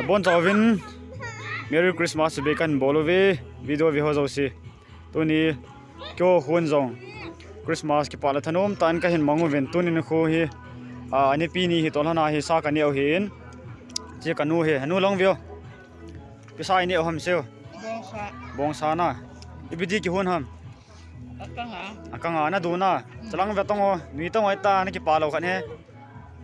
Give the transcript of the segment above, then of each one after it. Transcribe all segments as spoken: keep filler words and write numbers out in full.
Bonchauvin Merry Christmas be kahin bol uve, video ve ho jouse. Tuni keiho khun jong Christmas kipah le thanom tah in kahin mang uvin, tuni nikho hi, a, anipi ni hi toh lhana hi sa kaneh u ahin. Che kanu hi, anu lang veo. Pi sa ineh u ham seo. Bongsa. Bongsa na. Ipi di kihon ham. Akanga. Akanga na duna. Chalang ve tong o. Nui tong o ta na kipah lou khat he.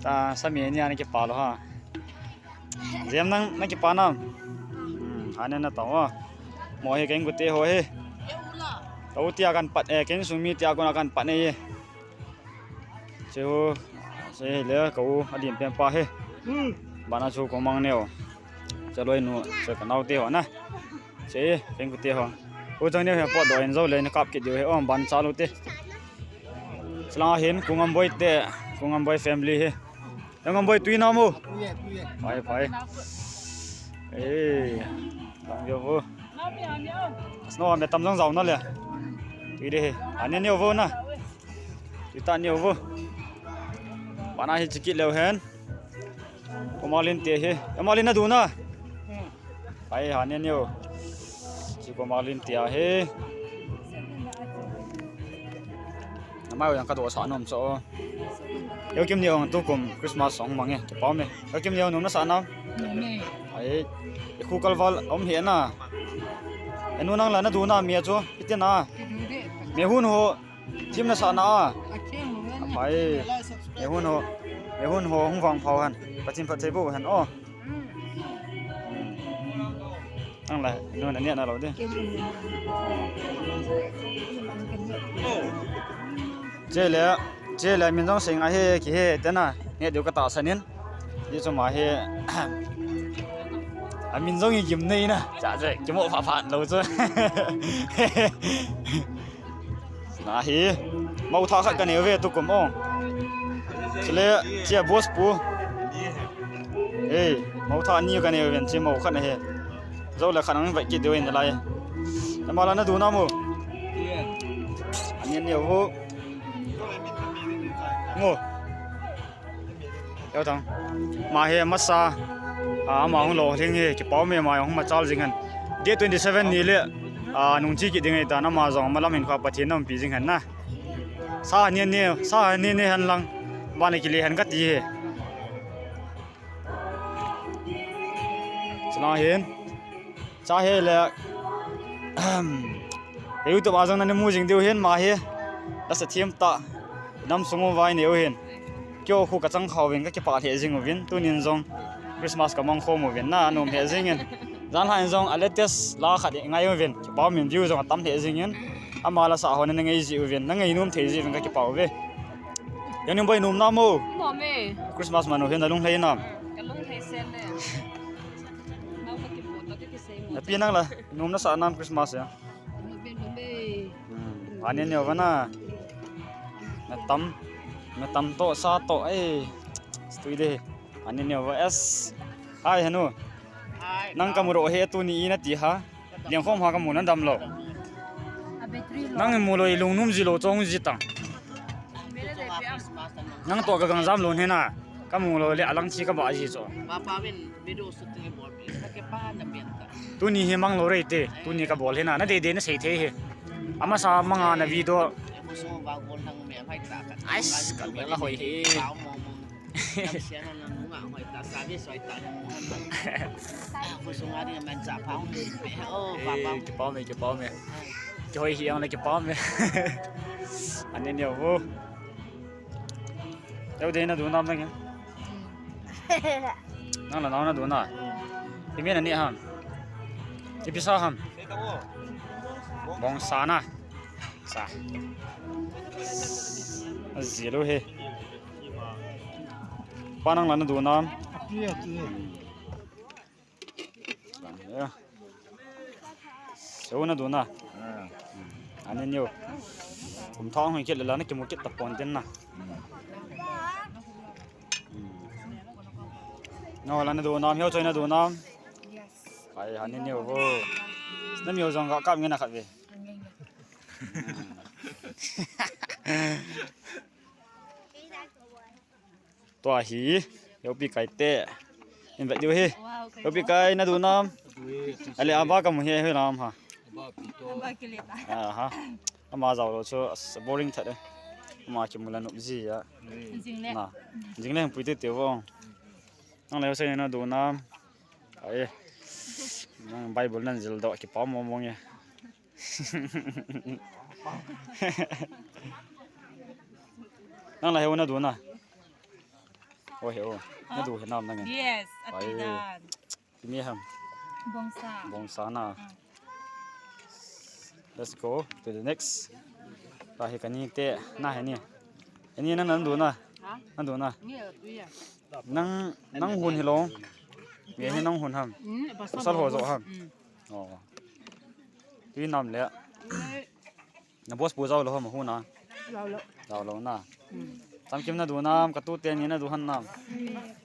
Ta sa mi ni a na kipah lou ha. Jem nang na kipah nam. Hmm, ha ne na tong o. Mo he keng kute ho he. Kau tia kan pat e, keng sung mi tia kon kan pat ne ye. Che ho, che le kau a din pen pa he. Bana chu ko mang neo. Che loi nu, che ka nau te ho na. Che, keng kute ho. U chang neo he pot do in jo le ni kap kit diu he. O ban cha lu te. Chlang hin Kungamboi te, Kungamboi family he. Kungamboi tui na mu. Pai, pai. Eh, lang yo vo. Snow me tam jang jao na le. Tui de he. Ani neo vo na. Tui ta neo vo. Bana hi chikit leu hen. Komalin te he. Komalin na duna. Pai ha ne neo. Chi komalin tia he. Namai yang ka do sa nom so. Yo kim neo tu kum Christmas song mang e. Kipah me. Yo kim neo nom na sa nam. Ai. Khu kalval om he na. Enu nang la na duna mi a chu. Ite na. Me hun ho. Gym na sa na a. Pai. Me hun ho. Me hun ho hung vang phau han. Pathen phatthei boh hen o. Ang la, nu na nia na lou de. Che le, che le min jong sing a he ki he te na. Ne diu ka tahsan in. Ni chu ma he. A min jong i gim nei na. Cha che, ki mo pha pha lou chu. Na hi, mau tha khat ka neo ve tu kum o. Chule, chia boss pu. Ei, mau tha ni ka neo ven chi mau khat na he. Zo le khat ang vai kit deu in lai. Ama la na du na mu. Ani neo vo. Ngo. Yo thang. Ma he masa. A, ama hung lolhing he, kipah me ma hung machal jing hen. Date twenty seven ni le, a, nung chi kit ding ahi tan ama jong ama lam hin kha Pathen na umpi jing hen na. Sa ni ni, sa ni ni hen lang. Ba ni kile hen ka ti he. Chuna hin. Cha he le, ka YouTube a jong nani mu jing diu hin ma he. Lasa thiam tah. Nam sung u vai neu hin. Keiho khu ka chang khau vin ka kipah lheh jing uvin. Tunin jong Christmas ka mang khom uvin na, anom lheh jing in. Jan lha in jong a latest la khat ngai uvin. Kipah min view jong atam lheh jing in. Ama lasa ho na ngai ji uvin. Na ngai nom thei ji uvin ka kipah uve. Yang ning boi nom na mo. Nom e. Christmas man u hin na lung lhei nam. Ka lung lhei sen le. Nau ka kipu to ki kisei mo. Na pi nang la nom na sa nam Christmas ya. Nom e, nom e. Hmm. Ani neo va na. Na tam. Na tam to sa to e. Stui de. Ani neo va es. Hai hanu. Nang ka mu ro he tuni i na ti ha. Liang khom ha ka mu na dam lo. A battery low. Nang mu lo i lung num ji lo chong ji tang. Nang to ka gang jam lo he na. Ka mu lo le alang chi ka ba ji cho. Papa win video shooting bol. Ka ke pa na pian ta. Tuni hi mang lo rei te. Tuni ka bol he na. Na de de na sei thei he. Ama sa manga na video. Ko so ba bol nang me hai ta ka. Ais ka me la hoi he. Ka mo mo. Ka sian na nung a hoi ta sa de soi ta. Ko so nga di man cha pa. Oh, papa. Eh, kipah me, kipah me. Kihoi hi ang le kipah me. Ani neo vo. Teu de na du nam nang. Nang la nau na du na. Ipi na ni ham. Ipi sa ham. Bongsa na. Sa. Aji lo he. Pa nang la na du nam. Ya. Seu na du na. Ani neo. Kum thong hoi kit le la na kimu kit ta pon tin na. No la na du nam, heo choi na du nam. Ai, ani neo vo. Na mi jong ka kap nge na khat ve. Tua hi, yopi kai te. In vet diu hi. Wow, Hopi kai na du nam. Ale aba ka mu he he lam ha. Aba kile ta. Aha. Ama jao lo chu as boring that e. Ama ki mu la nup ji ya. Jing le. Na. Jing le pui te te vo. Nang le ho se na du nam. Ai. Nang Bible nan jil do ki pa mo mo nge. Nang la he na du na. O he o. Na du he nam nang. Yes, ati dan. Kimi ham. Bongsa. Bongsa na. Let's go to the next. Ta he kani te na he ni. Ani nang nan du na. Ha? Nan du na. Ni a tu ya. Nang nang hun hi lo. Nge hi nang hun ham. Mm, pasal ho jo ham. Mm. Oh. Tui nam le. Na boss pu jao lo ham hun a. Jao lo. Jao lo na. Mm. Tam kim na du nam ka tu te ni na du han nam.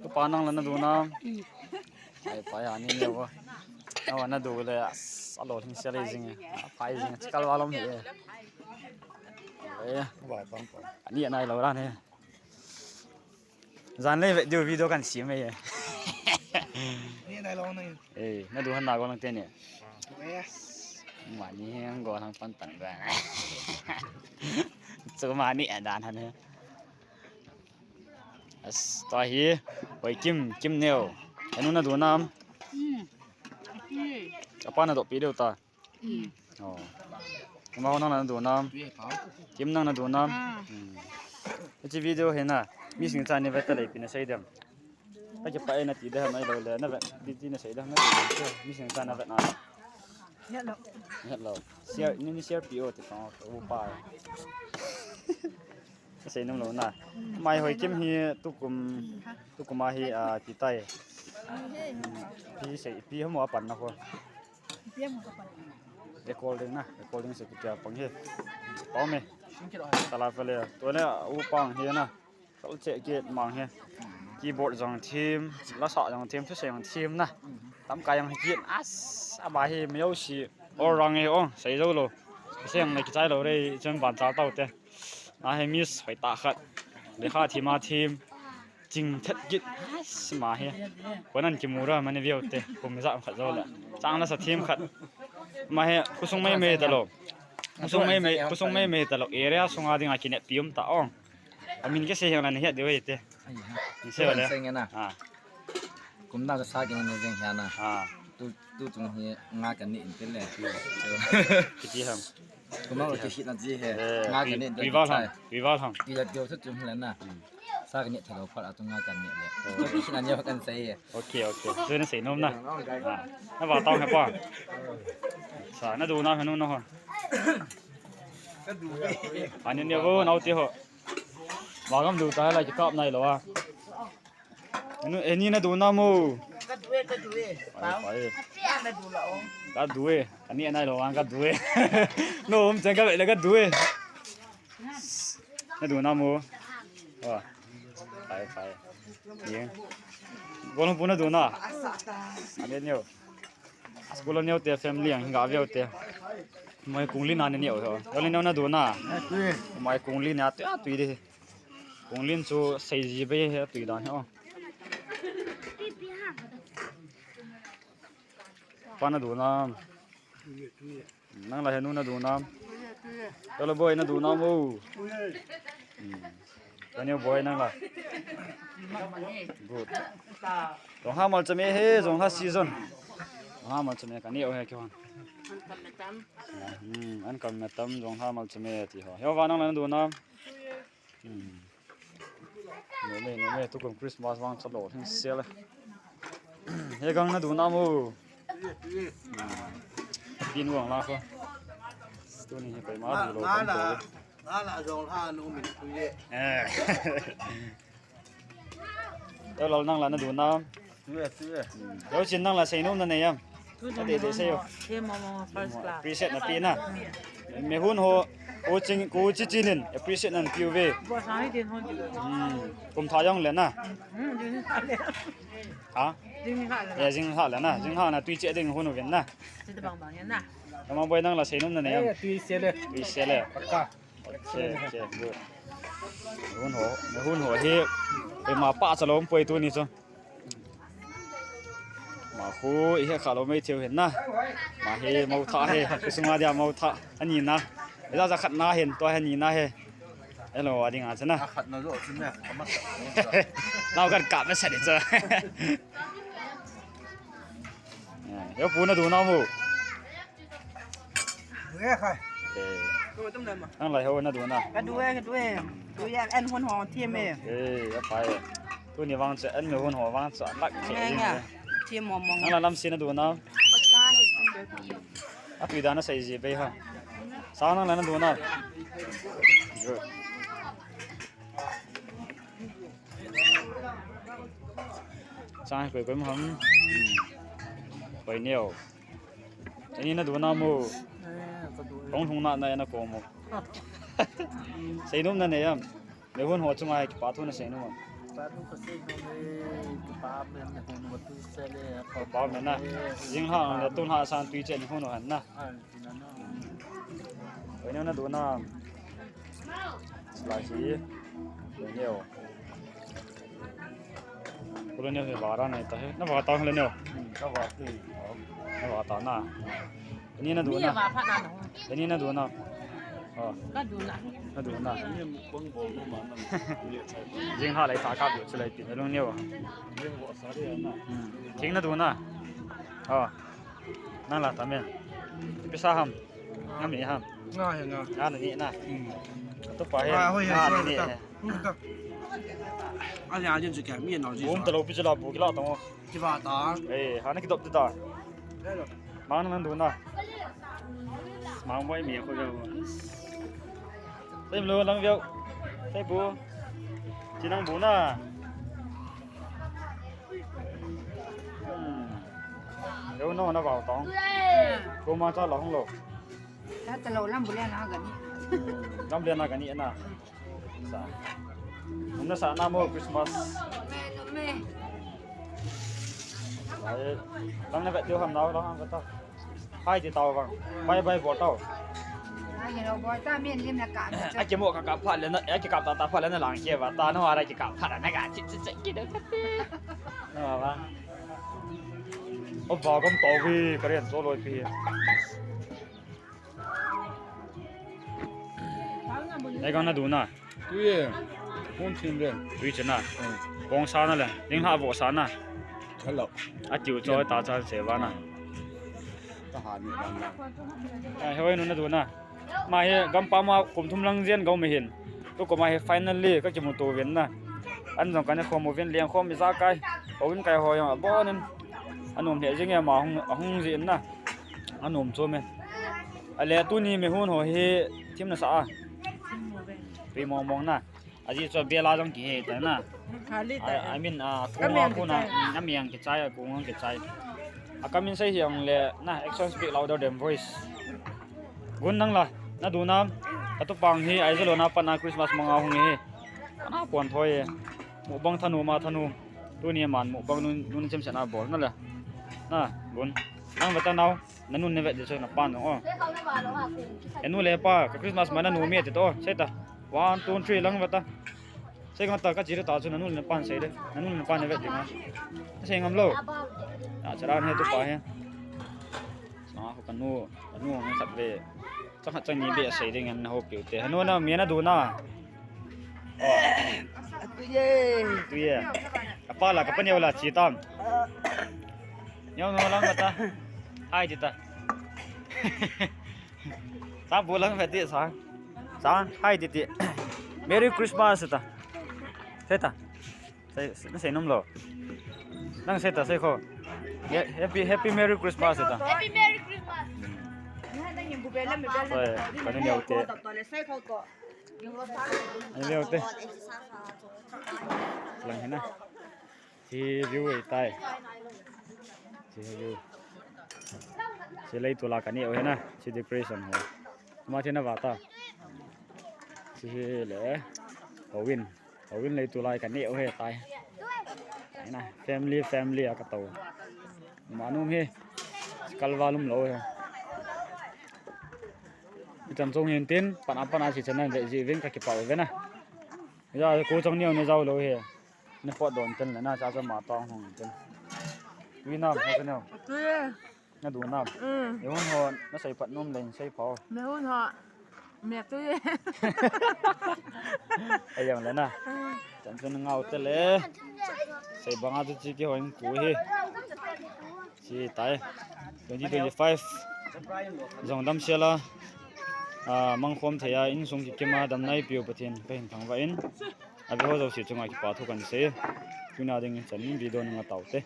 Tu pa nang la na du nam. Mm. Ai pa ya ni ni wo. Na wa na du le as a lo hing se le jing. Pai jing chikal wa lom hi. Eh. Wa pang pang. Ani anai lo ran he. Jan le video video kan sim e. Ni nai lo nai. Eh, na du han na go lang te ni. Yes. Ma ni heng go lang pan pan ba. Chu ma ni a dan han he. As ta hi. Oi kim kim neo. Anu na du nam. Hmm. Apa na do pi deu ta. Oh. Ama ho nang na du nam. Kim nang na du nam. Hmm. Hiche video hi na. Mi sing cha ni vet ta le pi na sei dem. Ka ki pa e na ti de ha mai lo le na vet. Ti ti na sei dem na. Mi sing cha na vet na. Hello. Hello. Share ni ni share pi o ti pa o pa. Ka sei nom lou na. Mai hoi kim hi tukum, tukum a hi, ah, ti tai. Pi sei, pi hamo a pan na ho. Recording na, recording se ki tia pang hi. Pau me. Tala pele. Tu le u pang hi na. Kal che ki mang hi. Keyboard jong thim, la sa jong thim, thu se jong thim na. Tam ka jong hi ki as, aba hi meo si. Or rang hi o, sei jo lo. Sei jong na ki chai lo re, chun ban cha tau te. Na he miss hoi ta khat. Lekha thim a thim. Ching thet git. Sima he. Konan ki mura mani viau te. Kum ja khat jo la. Chang la sa thim khat. Ma he kusung mai mai ta lo. Kusung mai mai, kusung mai mai ta lo. Area sunga dinga ki net pium ta ong. Amin ke se hiang la ni het de wei te. Ni se wala. Seng na. Ah. Kum na sa ki ni jeng hiana. Ah. Tu tu chung hi nga kan ni in te le. Kiti ham. Kuma o ti hit na ji he. Nga kan ni. Wi val ham. Wi val ham. Ti la dio tu chung le na. Sa kan ni thalo phat a tu nga kan ni le. Tu hit na ni kan sei he. Okay, okay. Tu na sei nom na. Ah. Na ba tong he pa. Sa na du na he nu na ho. Ani ni vo nau ti ho. Ba gam du ta la ki kap nai lo a. Enu, eni na du na mo. Ka du e, ka du e. Pai, pai. Na du la o. Ka du e. Ani anai lo ang ka du e. No, um chang ka le ka du e. Na du na mo. Wa. Pai, pai. Ye. Golhangpu na du na. Ani neo. School neo te family ang ga veo te. Moi kungli na ni neo ho. Yo le neo na du na. Moi kungli na te a tui de. Konglin chu seiji bei he tui dan he o. Pa na du nam. Nang la he nu na du nam. Hello boy na du nam o. Hmm. Ka neo boy nang la. Good. Jong ha mal chame he, jong ha season. Jong ha mal chame ka neo he kihon. Hmm, an kam na tam jong ha mal chame ti ho. He va nang la na du nam. Hmm. Nome, nome, tukum Christmas vang chalo, hing sel. He gang na du nam o. Hmm. Pin wang la ko. Tuni he kai ma du lo. Nga la, nga la jong ha no min tu ye. Eh. Yo lal nang la na du nam. Tu ye, tu ye. Yo chin nang la sei nom na nei am. Ade de sei yo. He mo mo first class. Appreciate na pi na. Me hun ho, o ching, ko chi chin in, appreciate nan piu ve. Bo sang ni din hon. Hmm. Kum tha jong le na. Hmm, din ha le. Ha? Din ha le. Ya jing ha le na. Jing ha na tui che ding hun ven na. Chi bang bang na. Ama boy nang la sei nom na nei am. Eh, tui se le. Tui se le. Pakka. Okay, okay, good. Hun ho, hun ho hi, koima pa chalom poi tuni chu. Khu i he kha lo mai theu hin na. Ma he mau tha he. Ku sunga dia mau tha. Ani na. Ila za khat na hin to he ni na he. Hello, ading a chana. A khat na zo chu me. Nau kan ka me sa de cha. Yo pu na du na mu. Nang lai ho na du na. Ka du e, ka du e. Du e, an hon ho thiam e. Eh, a pai. Tuni vang chu, an me hon ho vang chu, lak che. Nga, nga. Thiam mo mo. Nang la lam si na du na. A tui da na sai ji be ha. Sa nang la na du na. Good. Chang koi koi mo ham. Koi neo. Ani na du na mu. Kong thung na na na ko mu. Sei num na ne yam. Me hun ho chunga kipa thu na sei num. Kipa thu ka sei num e. Kipa me me hun ho tu se le. Kipa me na. Jing ha le tun ha san tui chen hun ho han na. Koi neo na du na. Lai si. Koi neo. Koi neo he vara nei ta he. Na va ta le neo. Ka va ti. Na va ta na. Ni na du na. Mi va pha na no. Ni na du na. Oh. Ka du na. Na du na. Ni kong bol ko ma na. Jing ha lai ta ka du chu lai pi na lung neo. Jing vo sa ri na. Hmm. Thing na du na. Oh. Nang la ta me. Pisa ham. Nga mi ham. Nga he nga. Nga ni na. Hmm. Tu pa he. Ah, hoi, hoi, nga hoi, ni ta. He. Hmm, ta. Ali a jin chu ka mi na ji. Bum ta lo pi chu la bu ki la ta mo. Ki ba ta. Eh, ha na ki dop ta. Hello. Mang nang du na. Mang boi mi ko jo. Tem lo lang jo. Tem bu. Chi nang bu na. Hmm. Yo no na vào tong. Ko ma cha lo hung lo. Ta ta lo lam bu le na ga ni. Lam le na ga ni na. Sa. Hung na sa na mo Christmas. Ai, lang na vet diu ham nau, lang ham vet tau. Hai ti tau vang. Bye bye bol tau. Ai, lo bol ta, min lim na ka. A ki mo ka ka phat le na, a ki kap ta ta phat le na lang ke va ta, na wa ra ki kap phat na ga chi chi chi ki de ka ti. Na wa va. O va gam to vi, ka rian so loi pi. Ai, kang na du na. Tui e. Phone chin le. Tui chin na. Hmm. Kong sa na le. Ling ha vo sa na. Hello. A tiu cho ta cha se va na. Ta ha ni ba na. Ai, hoi nu na du na. Ma he gam pa ma kum thum lang jen gau me hin. Tu ko ma he finally ka kimu to ven na. An jong ka ne khom ven leng khom mi za kai. O vin kai ho yang a bon in. Anom he jing e ma hung, hung ji in na. Anom chu me. Ale tuni me hun ho hi thim na sa a. Pi mong mong na. Aji chu bela jong kihe ta na. Hali ta. I, I mean, a, kung a kung a, a miang kichai, a kung a kichai. A kamin sei hiang le na, action speak louder than voice. Gun nang la, na du nam, ka tu pang hi, ai zalo na pa na Christmas manga hung hi. Ana pon thoi e. Mukbang thanu ma thanu. Tuni man mukbang nun, nun chem chana bol na le. Na, gun. Nang veta nau. Na nun ne vet di chu na pan jong o. E nu le pa, ka Christmas ma na nu mi ti to. Sei ta. One, two, three, lang vet ta. Sei ngam ta ka chi ta chu na nun ne pan sei de. Na nun ne pan ne vet di ma. Sei ngam lo. A chara ne tu pa he. Sa ko ka nu, ka nu nge sat ve. Chang khat chang ni be sei ding an na ho piu te. Hanu na mi na du na. Tui e. Tui e. Apa la, ka pa neo la chi tam. Neo no lang ka ta. Hai ti ta. Sa bu lang ka ti sa. Sa, hai ti ti. Merry Christmas ta. Sei ta. Sei, sei, sei nom lo. Nang sei ta, sei kho. Ye, happy, happy Merry Christmas ta. Happy Merry Christmas. Sei, ka ni neo te. Ani leo te. Lang hina. Chi view ei tai. Chi view. Chi lei tu la ka ni o hina. Chi decoration ho. Ma thina va ta. Chi le. Hawin. Hawin lei tu lai ka ni o he tai. Ai na. Family, family a ka to. Ma num he. Kalva lum lo he. Itan chung hin tin, pan a pan a si chan nan ve ji vin ka kipah ve na. Ja ko chang neo ne jao lo he. Ne pot don ten le na cha cha ma tong hong ten. Tui nam, na tui nam. Tui. Na du nam. Mm. Ehun ho, na sei pat nom le sei pau. Me hun ho. Me tui. Ayang le na. Chan chun ngau te le. Sei banga tu chi ki hoin ku hi. Chi tai. Twenty twenty-five. Jong dam siala. A, mangkhom thei a insung kikima dam nai piu Pathen ka hin thangvah in. A, vi ho jouse chunga kipa thu kan sei. Tuna ding in chan video nunga tau te.